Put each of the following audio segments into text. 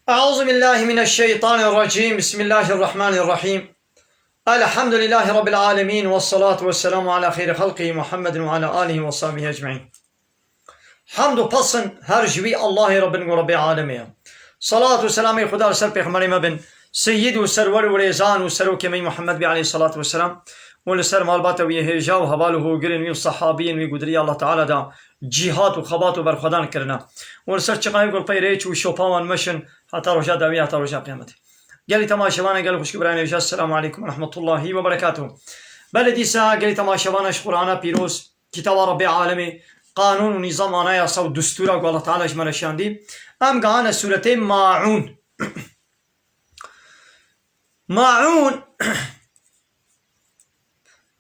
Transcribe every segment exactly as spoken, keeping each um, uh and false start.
أعوذ بالله من الشيطان الرجيم. بسم الله الرحمن الرحيم. الحمد لله رب العالمين، والصلاة والسلام على خير خلقه محمد وعلى آله وصحبه أجمعين. Hamd û pesn her ji wî Allahê Rabbin û Rabbê alemê ye. Salat û selamê Xuda li ser pêxemberê me bin, seyyid û serwer û rêzan û serokê me Muhammed bî aleyhissalatu vesselam û li ser malbata wî hêja û heval û hogirên wî û sehabiyên wî ku di riya Allah Teala da cîhat û xebat û berxwedan kirine û li ser çiqayê ku li pey rêç û şopa wan meşin heta roja dawî, heta roja qiyametê. Gelî temaşevana, gelî xwişk û birayên hêja, Selamu aleykum ve rahmetullahi ve berekatuhu. Belê dîsa gelî temaşevana ji Qur'ana pîroz, Kitaba Rabbê alemê, qanûn û nîzam, anayasa û destûra ku Allah Teala ji me re şandî. Em gihane sûretê Maûn. Maûn,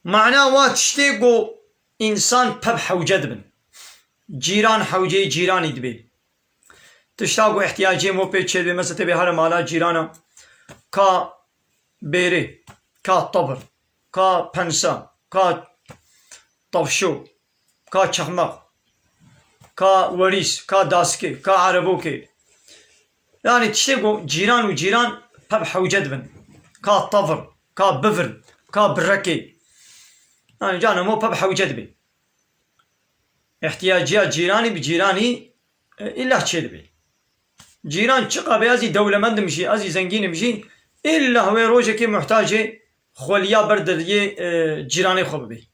mana wa tiştê ku însan peb hewce dibin. Cîran hewceyê cîranî dibê. Tişta ku ihtiyacê mo pê çêdibê, mesela tê bê here mala cîrana, ka bêrê, ka tebir, ka pensa, ka tavşo, ka çexmeq, ka werîs, ka daskê, ka erebokê. Yanî tiştê ku cîran û cîran peb hewce dibin. Ka tevir, ka bivir, ka birekê. Yanî cana mo peb hewce dibê. Îhtiyaciya cîranî bi cîranî, e, îlla çêdibê. Cîran çiqa be, ez î dewlemend im jî, ez î zengîn im jî, îlla wê rojekê muhtacê xweliya ber deriyê, e, cîranê xwe bibê.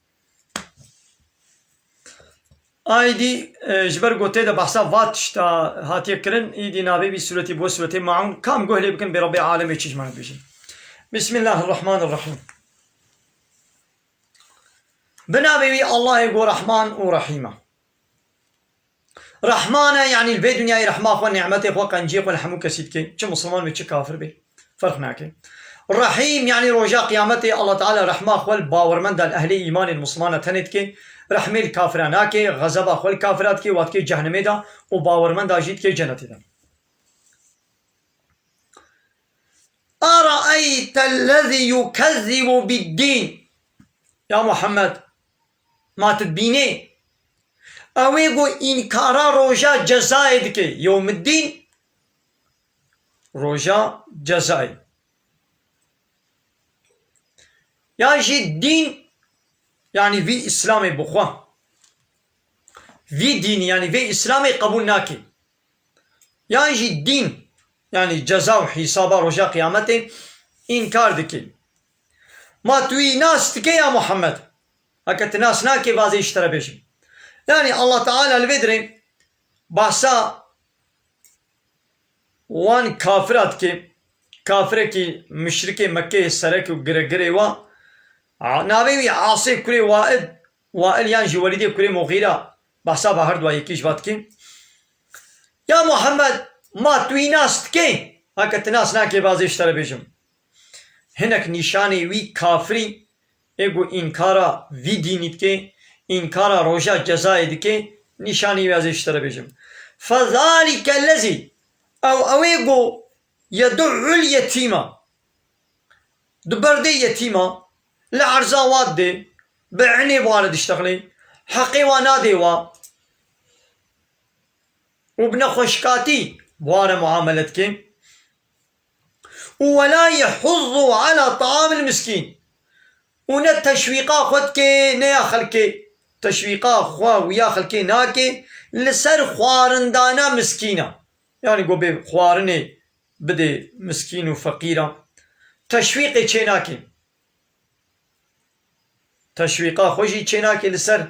Aydî, e, ji ber gotê de behsa va tişta hatiye kirin, îdî navê vî sûretî bo sûretê Maûn, kam guh lê bikin bê Rebbê alemê çi ji me re dibêjin. Bismillahirrahmanirrahîm. Bi navê wî Allahê ku Rehman û Rehîm e. Rehman e, yanî li vê dinyayê rehma xwe, nîmetê xwe, qenciyê xwe li hemû kesî dike. Çi misilman be, çi kafir be. Ferq nake. Rehîm, yanî roja qiyametê Allah Teala rehma xwe li bawermenda, li ehlê îmanê, li misilmana tenê dike. Rehmê li kafira nake, xezeba xwe li kafira dike, wa dike cehennemê de û bawermenda jî dike cenetê de. أرأيت الذي يكذب بالدين. Ya Muhammed, ma tu dibînê? Ew ê ku înkara roja cezayê dike, yewmiddîn, roja cezayê. Ya jî dîn, yanî vî Îslamê bi xwe, vî dînî, yanî vê Îslamê qebûl nake. Yan jî dîn, yanî ceza û hîsaba roja qiyametê înkar dike. Ma tu wî nas dike ya Muhammed? Heke tu nas nake, vazê ji te re bêjim. Yanî Allah Teala li vê dirê bahsa wan kafira dike, kafirekî muşrikê Mekkeyê, serek û giregirê wa, a, navê wî Asê kurê Wail, Wail yan jî Welîdê kurê Muxîra, behsa ba her dua yekî ji va dike. Ya Muhammed, ma tu wî nas dike? Heke tu nas nake, vazê ji te re bêjim. Hinek nîşanê wî kafirî ê ku înkara vî dînî dike, înkara roja cezayê dike, nîşanî wî ez ê ji te re bêjim. فذلك الذي، ew, ew ê ku يدع اليتيم، di berdê yetîma, li erza wa didê, bi inê bi wa re diştexilê, heqê wa nadê wa, û bi nexweşkatî bi wa re muamele dike. û ولا يحض على طعام المسكين، û ne teşwîqa xwe dike, ne ya xelkê, teşwîqa xwe û ya xelkê nake li ser xwarindana miskîna. Yanî ku bê xwarinê bidê miskîn û feqîra. Teşwîqê çê nake. Teşwîqa xwe jî çênake li ser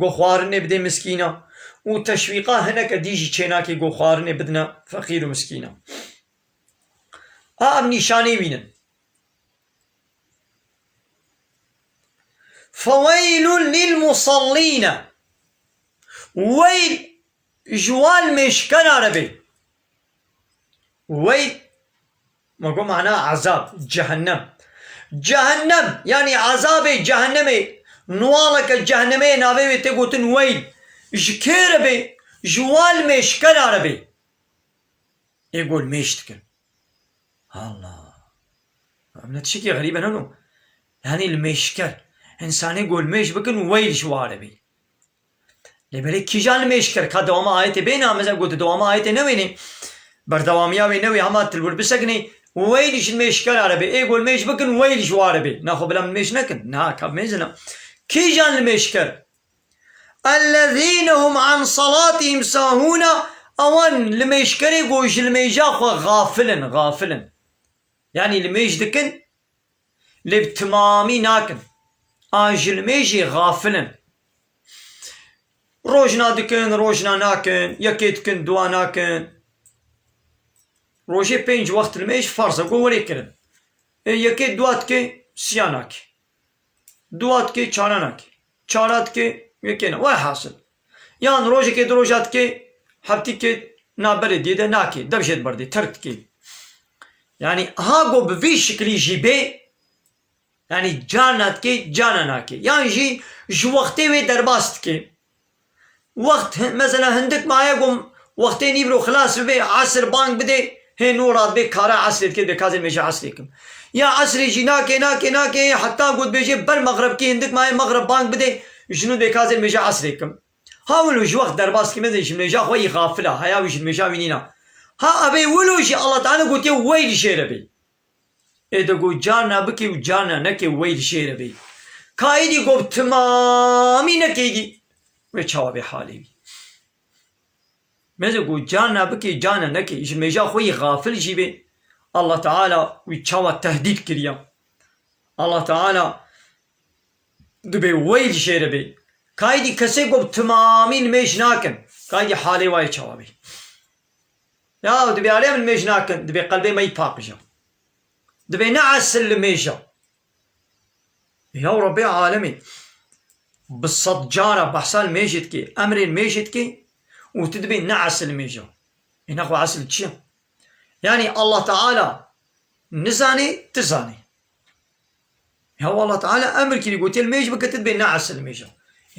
ku xwarinê bidê miskîna û teşwîqa hineke dî jî çênake ku xwarinê bidine feqîr û miskîna. A, em nîşanê wî ne. فويل للمصلين. Weyl ji wan mêşkera re be. Weyl, me got mana ezab, cehennem. Cehennem, yanî ezabê cehennemê, nuwaleke cehennemê navê wê tê gotin weyl. Ji kê re be? Ji wan mêşkera re be. Ê gol mêş dikin. Allah. Em ne tiştekî xerîb e, ne no? Yanî li mêşker. Însanê gol mêş bikin û weyl ji wan re be. Lê belê kîjan li mêşker? Ka dewama ayetê bê, na meze got dewama ayetê newênê. Berdewamiya wê newê hema tu li wir bisekinî, weyl ji limêjkera re bê. Ê ku limêj bikin, weyl ji wa re bê. Naxwe bila limêj nekin. Na, ka mêzina. Kîjan limêjker? Ellezîne hum an salatihim sahûna, ewan limêjkerê ku ji limêja xwe xafil in, xafil in. Yanî limêj dikin, lê bi timamî nakin. An ji limêjê xafil in. Rojna dikin, rojna nakin, yekê dikin, dua nakin. Rojê pênc wext limêj farz e, ku werê kirin. Ê yekê dua dike, siya nake. Dua dike, çara nake. Çara dike, yekê ne. Welhasil. Yan rojekê du roja dike, heftîkê naberê diyê de nake. Dev jê diberdê, terk dike. Yanî ha ku bi vî şiklî jî bê, yanî carna dike, carna nake. Yan jî ji wextê wê derbas dike. Wext, mesela hindik maye ku wextê nîvro xilas bibe, esr bang bide, hê nû radibê kara esrê dike, dibê ka ez ê limêja esrê kim. Ya esrê jî nake, nake, nake, heta ku dibêje ber mexreb kê hindik maye mexreb bang bide, ji nû dibê ka ez ê limêja esrê kim. Ha wilo ji wext derbas dike, mezin ji limêja xwe yî xafil a, heya wî ji limêja wî nîna. Ha evê wilo jî Allah Teala gotiye weyl jê re bê. Ê de got carna bikê û carna nekê weyl jê re bê. Ka êdî got bi timamî nekê êdî. Wê çawa bê halê wî? Meze got carna bikê, carna nekê. Ji limêja xwe yî xafil jî bê. Allah Teala wî çawa tehdîd kiriya. Allah Teala dibê weyl jê re bê. Ka êdî kesê got bi timamî limêj nakin. Ka êdî halê wa yê çawa bê? Ya, dibê alê min mêj nakin, dibê qelbê me yî paqij e. Dibê ne esil limêj e. Ya Rebbê alemê, bi sed cara behsa limêjê dikê, emrê limêjê dikê û tu dibê ne esil limêj e. Ê nexwe esil çi ye? Yanî Allah Teala nizanê, tu zanê. Ya Allah Teala emir kirî, gotiye limêj bike, tu dibê ne esil limêj e.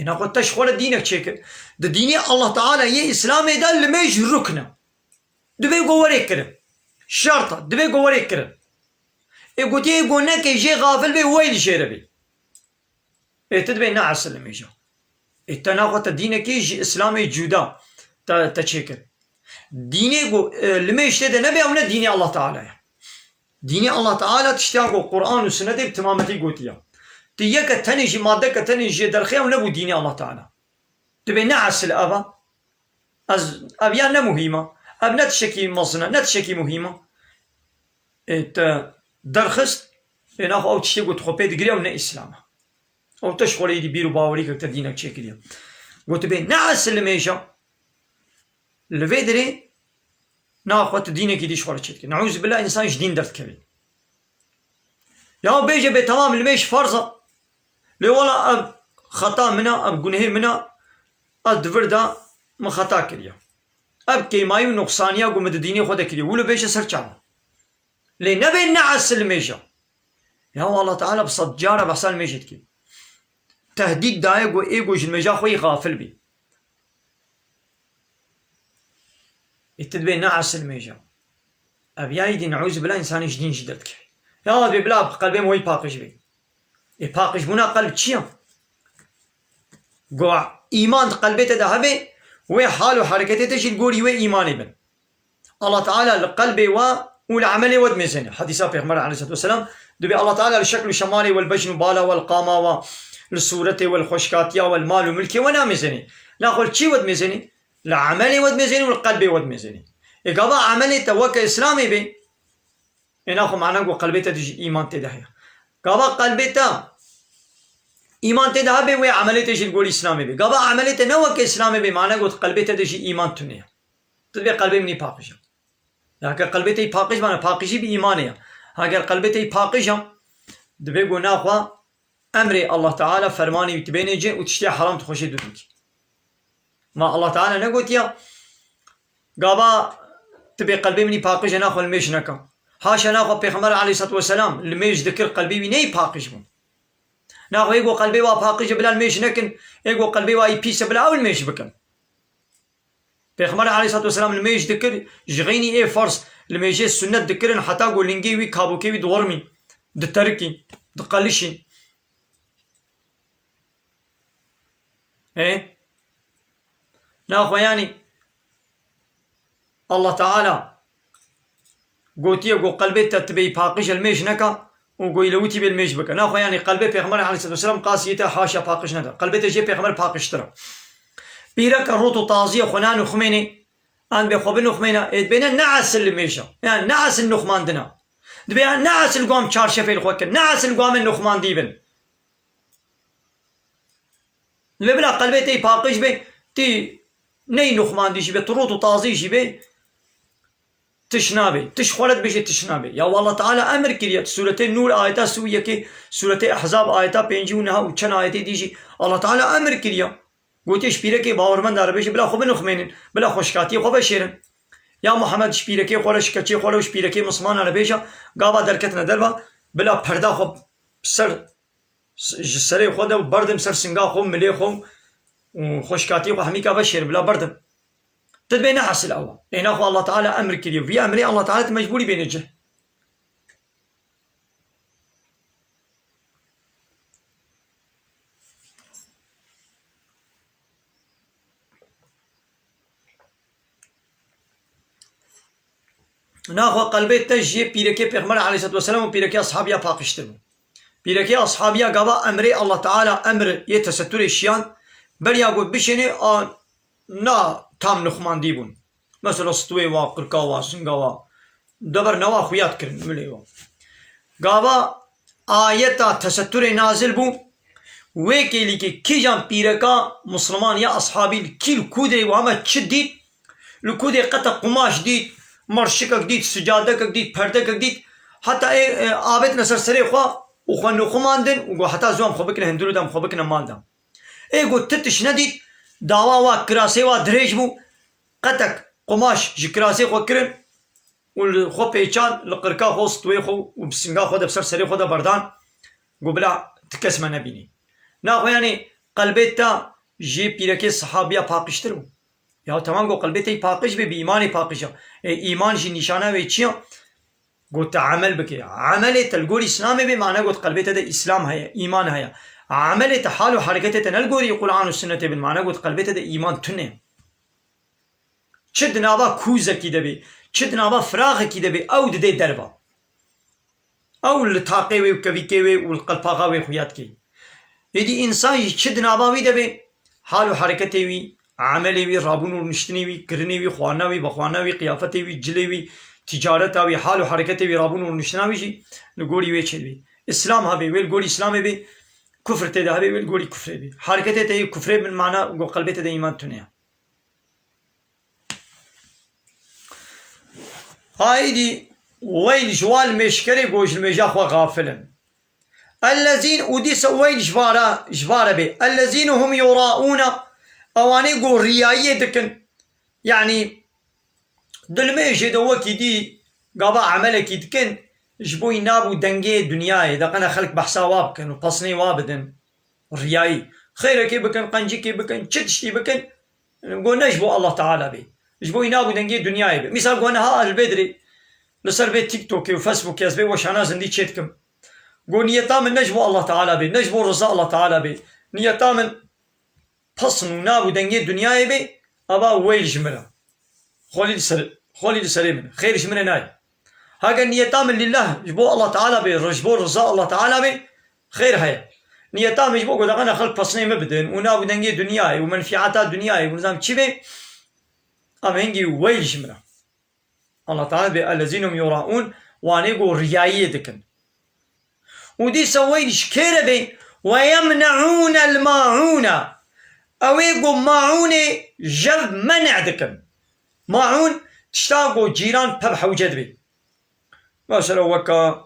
Ê nexwe te ji xwe re dînek çêkir. Di dînê Allah Teala yê Îslamê de limêj rukn e. Dibê ku werê kirin. Şert e, dibê ku werê kirin. Ê gotiye ê ku neke jê xafil bê, weyl jê re bê. Ê tu dibê ne esil limêj e. Ê te naxwe te dînekê ji Îslamê cuda te, te çêkir. Dînê ku, e, limêj tê de nebe, ew ne dînê Allah Teala ye. Dînê Allah Teala tiştiya ku Quran û Sunnetê bi timametî gotiye. Tu yeke tenê jî, maddeke tenê jê derxê, ew nebû dînê Allah Teala. Dibê ne esil ev e. Ez, ev ya ne muhîm e. Ev ne tiştekî mezin e, ne tiştekî muhîm e. Ê te derxist, ê naxwe ew tiştê ku tu xwe pê digirî, ew ne Îslam e. Ew te ji xwe re êdî bîr û bawerîkek te dînek çêkiriye. Gotibê ne esil limêj e. Li vê derê naxwe tu dînekî dî ji xwe re çêdikî. Neûzubîllah, însan ji dîn derdikevê. Ya bêje bê temam limêj ferz e. Lê wela ev xeta min e, ev gunehê min e, ez di vir de min xeta kiriye. Ev kêmayî û nuqsaniya ku min di dînê xwe de kiriye, wilo bêje ser çavan. Lê nebê ne esil limêj e. Ya Allah Teala bi sed cara behsa limêjê dike. Tehdîd daye ku ê ku ji limêja xwe yî xafil bî. Ê tu dibê ne esil limêj e. Ev ya êdî neûzubîllah însanê ji dîn jî derdikeve. Ya dibê bila bi qelbê me wî paqij bê. Ê paqijbûna qelb çi ye? Go îman di qelbê te de hebe, wê hal û hereketê te jî li gorî wê îmanê bin. Allah Teala li qelbê we û li emelê we dimêzêne. Hedîsa Pêxember aleyhissalatu vesselam dibê Allah Teala li şekl û şemalê we, li bejn û bala we, li qama we, li sûretê we, li xweşkatiya we, li mal û milkê we namêzêne. Naxwe li çî we dimêzêne? Li emelê we dimêzêne û li qelbê we dimêzêne. Ê gava emelê te weke Îslamê bê, ê naxwe mana ku qelbê te de jî îman tê de heye. Gava qelbê te îman tê de hebe, wê emelê te jî li gorî Îslamê bê. Gava emelê te ne weke Îslamê bê, mana ku qelbê te de jî îman tune ye. Tu dibê qelbê min î paqij e. Heger qelbê te yî paqij bana, paqijî bi îmanê ye. Heger qelbê te yî paqij e, dibê ku naxwe emrê Allah Teala, fermanê wî tu bênê cê û tiştê heram tu xwe jê dûr bikî. Ma Allah Teala negotiya, gava tu bê qelbê min î paqij e, naxwe limêj neka. Haşa, naxwe Pêxember aleyhissalatu vesselam limêj dikir, qelbê wî neyî paqij bû. Naxwe ê ku qelbê wa paqij e bila limêj nekin, ê ku qelbê wa yî pîs e bila ew limêj bikin. Pêxember aleyhissalatu vesselam limêj dikir, ji xeynî ê ferz limêjê sunnet dikirin heta ku lingê wî, kabokê wî diwermî, diterikî, diqelişî. Ê? Naxwe yanî Allah Teala Gotiye ku qelbê te tibê paqij el mêj neka û ku îlewitî bê mêj bike. Naxwe yanî qelbê Pêxember aleyhisselatu vesselam qasiyê te haşa paqij neke. Qelbê te jê Pêxember paqijtir e. Pîreke rot û taziye xwe nanu xumênê, an bê xwe binuxmêne, ê dibêne ne esil li mêja. Yan ne esil nuxmandina. Dibê yan ne esil guam çarşefê li xwe kin, ne esil guamê nuxmandî bin. Lê bila qelbê te paqij be, tî ney nuxmandî jî be, tu rot û tazî jî be, tiş nabe. Tiş xwe re dibêje tiş nabe. Ya Allah Teala emir kiriye. Sûretê Nûr ayeta sî û yekê, Sûretê Ehzab ayeta pêncî û neha û çend ayetê dî jî Allah Teala emir kiriye. Gotiye ji pîrekê bawermenda re bêje, bila xwe binuxmênin, bila xweşkatiyê xwe veşêrin. Ya Muhammed ji pîrekê xwe re, ji keçê xwe re û ji pîrekê mismana re bêje, gava derketine derva, bila perda xwe ser ji serê xwe de û berdin ser singa xwe û milê xwe û xweşkatiyê xwe hemîka veşêr bila berdin. Tu dibê ne esil ew e. Ê naxwe Allah Teala emir kiriye. Vî emrê Allah Teala tu mecbûrî bêne cih. Naxwe qelbê te ji yê pîrekê Pêxember aleyhisselatu vesselam û pîrekê ashabiya paqijtir bû. Pîrekê ashabiya gava emrê Allah Teala emr yê teseturê şiyan beriya got bişênê a na tam nixmandî bûn. Mesela stûyê wa, qirka wa, singa wa, dever newa xuyat kirin milê wa. Gava ayeta teseturê nazil bû, wê kêlîkê kîjan pîreka Musliman ya ashabî li kî li kûdê û hema çi dît, li kûdê qetek qumaş dît, merşikek dît, sicadekek dît, perdekek dît, heta ê, e, avêtine ser serê xwe û xwe nixumandin û got heta ziwan xwe bikine hundirû de em xwe bikine mal de. Ê got ti tişt nedît, dawa wa kirasê wa dirêj bû, qetek qumaş ji kirasê xwe kirin û li xwe pêçan, li qirka xwe, stûyê xwe û bi singa xwe de bi ser serê xwe de berdan. Got bila ti kes me nebînî. Naxwe yanî qelbê te ji pîrekê sehabiya paqijtir bû. Ya temam got qelbê te yî paqij be, bi îmanê paqij e. Ê, îman jî nîşana wê çi ye? Got te emel bike. Emelê te li gorî Îslamê bê, mane got qelbê te de Îslam heye, îman heye. Emelê te, hal û hereketê te ne li gorî Quran û Sunnetê bin, mane got qelbê te de îman tune. Çi di nava kûzekî de bê, çi di nava firaxekî de bê, ew didê derva. Ew li taqê wê û kevîkê wê û li qelpaxa wê xuya dikê. Êdî însan jî çi di nava wî de bê, hal û hereketê wî, emelê wî, rabûn û rûniştinê wî, kirinê wî, xwarina wî, vexwarina wî, qiyafetê wî, cilê wî, ticareta wî, hal û hereketê wî, rabûn û rûniştina wî jî li gorî wê çêdibê. Îslam hebê, wê li gorî Îslamê bê, kufr tê de hebê, wê li gorî kufrê bê. Hereketê te yê kufrê bin mana go qelbê te de îman tune ye. Haydi weyl ji wan mêşkerê go ji mêja xwe xafil in. Ellezîn û dîsa weyl ji vara, ji vare bê. Ellezîn hum yuraûne, ewanê go riyayiyê dikin. Yanî di limêjê de wekî dî gava emelekî dikin, ji bo wî nav û dengê dinyayê de qene xelk behsa wa bikin û pesnê wa bidin. Riyayî. Xêrekê bikin, qencikê bikin, çi tiştî bikin, go ne ji bo Allah Teala bê. Ji bo wî nav û dengê dinyayê bê. Mîsal go niha li Bedrê li ser vê TikTokê û Facebookê ez vê weşana zindî çê dikim. Go niyeta min ne ji bo Allah Teala bê, ne ji bo riza Allah Teala bê. Niyeta min pesn û nav û dengê dinyayê bê, ava weyl ji min re. Xwelî li ser, xwelî li serê min. Xêr ji min re nayê. Heke niyeta min lillah, ji bo Allah Teala bê, ji bo riza Allah Teala bê, xêr heye. Niyeta min ji bo ku deqene xelk pesnê min bidin û nav û dengê dinyayê û menfîeta dinyayê û nizam çi bê, em hingî weyl ji min re. Allah Teala bê ellezîn hum yuraûn, wanê ku riyayiyê dikin. Û dîsa weyl ji kê re bê, we yemneûnel maûne. Ew ê ku maûnê jev menê dikin. Maûn tişta ku cîran pev hewce dibê. Mesela weka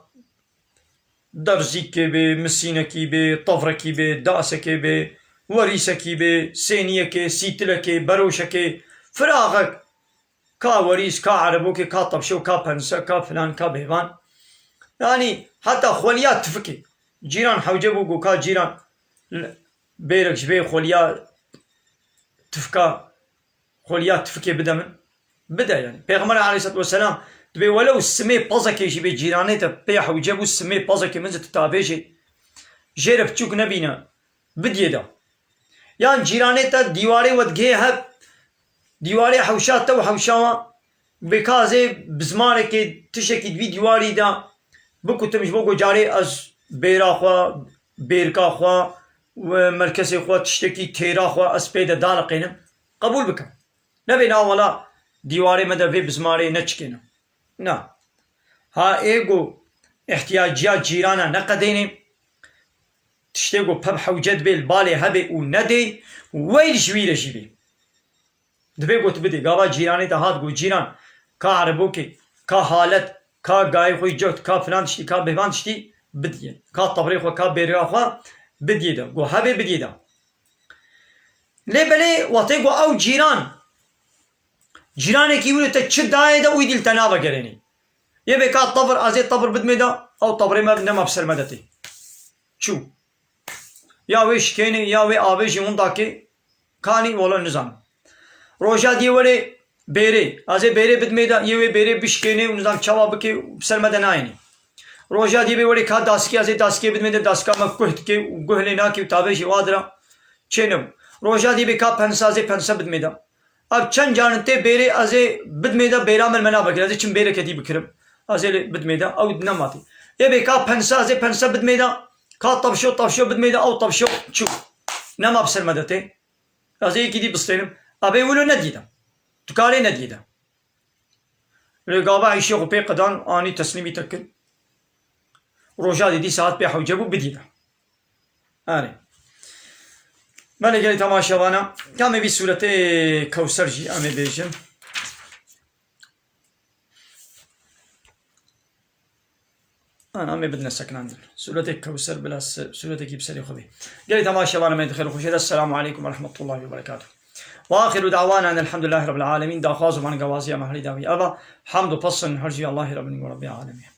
derzîkê bê, misînekî bê, tevrekî bê, dasekê bê, werîsekî bê, sêniyekê, sîtilekê, beroşekê, firaxek, ka werîs, ka erebokê, ka tepşe û ka pense, ka filan, ka bêvan. Yanî heta xweliya tifikê. Cîran hewce bû ku ka cîran bêrek ji vê xweliya tifka, xweliya tifikê bide min. Bide yanî. Pêxember aleyhisselatu vesselam dibê welew simê pezekê jî bê cîranê te pê hewce bû, simê pezekê min ji tu tavêjê jê re piçûk nebîne. Bidiyê de. Yan cîranê te dîwarê we digihê hev, dîwarê hewşa te û hewşa wan, Bê ka ez ê bi zimanekê tiştekî di vî dîwarî de bikutim, ji bo ku carê ez bêra xwe, bêrka xwe û merkezê xwe, tiştekî têra xwe ez pê de daliqênim, qebûl bikim. Nebê na wela dîwarê me de vê bi zimanê neçikêne. Na. Ha ê ku ihtiyaciya cîrana neqedênê, tiştê ku peb hewce dibê li balê hebê û nedê, weyl ji wî re jî bê. Dibê ku tu bidê. Gava cîranê te hat got, cîran, ka erebokê, ka halet, ka gayê xwe yî cewt, ka filan tiştî, ka bêvan tiştî bidiyê. Ka tebrê xwe, ka bêrga xwe bidiyê de. Got hebê bidiyê de. Lê belê wextê ku ew cîran, cîranekî wilo te çi dayê de, wî dî li te navegerênî. Yê bê ka tevr, ez ê tevr bidmê de, ew tevrê me nema bi ser me de tê. Çû. Ya wê şikênê, ya wê avê jî winda kê, kanî, wala nizanim. Roja diyê werê bêrê, ez ê bêrê bidmê de, yê wê bêrê bişkênê û nizam çawa bikê û bi ser me de nayênê. Roja diyê bê werê ka dasikê, ez ê dasikê bidmê de, dasika me guh dikê û guh lê nakê û tavê jî wa dira çênebû. Roja diyê bê ka pensa, ez ê pensa bidmê de. Ev çend carin tê bêrê, ez ê bidmê de, bêra min me navekir. Ez ê çim bêreke dî bikirim. Ez ê lê bidmê de, ew nema tê. Ê bê ka pensa, ez ê pensa bidmê de, ka tavşo, tavşo bidmê de, ew tavşo çû. Nema bi ser me de tê. Ez ê yekî dî bistênim. Abê wilo nediyê de. Tu karê nediyê de. Lê gava îşê xwe pê qedan, anî teslîmî te kir. Roja dî dî saet pê hewce bû, bidî de. Erê. Belê gelî temaşevana, ka em ê vî sûretê Kewser jî em ê bêjin. Ana, em ê bidine sekinandin. Sûretê Kewser bila se-, sûretekî bi serê xwe bê. Gelî temaşevana me di xêr û xweşê de. Esselamu aleykum ve rahmetullahi ve berekatuh. Ve axiru da'wana enelhamdülillahi rabbil alemin. Daxwaz û bangewazîya me herî dawî eva. Hamd û pesn her jî Allahî Rabbî û Rabbî alemî.